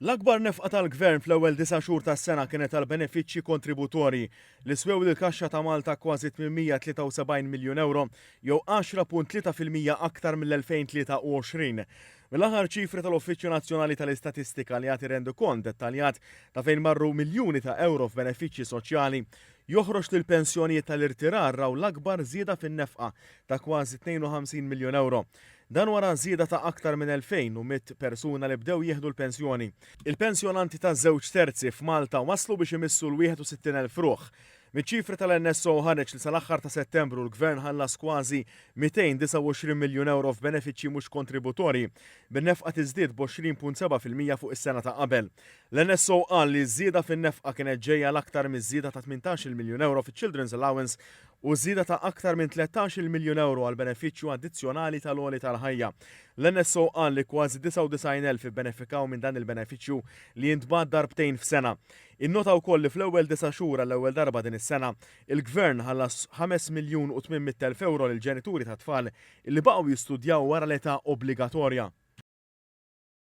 L-akbar nefqa tal-Gvern fl-ewwel disa' xhur tas-sena kienet għall-benefiċċji kontributorji li swew lill-kaxxa ta' Malta kważi 873 miljun ewro jew 10.3% aktar mill-2023. Mill-aħħar ċifri tal-Uffiċċju Nazzjonali tal-Istatistika li jagħti rendikont dettaljat ta' fejn marru miljuni ta' ewro f'benefiċċji soċjali, joħroġ li l-pensjonijiet tal-irtirar raw l-akbar żieda fin-nefqa ta' kważi 52 miljun ewro. Dan wara żieda ta' aktar minn 2,100 persuna li bdew jieħdu l-pensjoni. Il-pensjonanti ta' żewġ terzi f'Malta waslu biex imissu l-61,000 ruħ. Miċ-ċifri tal-NSO ħareġ li sal-aħħar ta' Settembru l-Gvern ħallas kważi 229 miljun ewro f'benefiċċji mhux kontributorji, bin-nefqa tiżdied b'20.7% fuq is-sena ta' qabel. L-NSO qal li ż-żieda fin-nefqa kienet ġejja l-aktar miż-żieda ta' 18-il miljun ewro fiċ-Children's Allowance u żieda ta' aktar minn 13-il miljun ewro għall-benefiċċju addizzjonali tal-għoli tal-ħajja. L-NSO qal li kważi 99,000 ibbenefikaw minn dan il-benefiċċju li jintbagħat darbtejn f'sena. Innota wkoll li fl-ewwel disa' xhur għall-ewwel darba din is-sena, il-Gvern ħallas 5 miljun u 800,000 ewro lill-ġenituri ta' tfal li baqgħu jistudjaw wara l-età obbligatorja.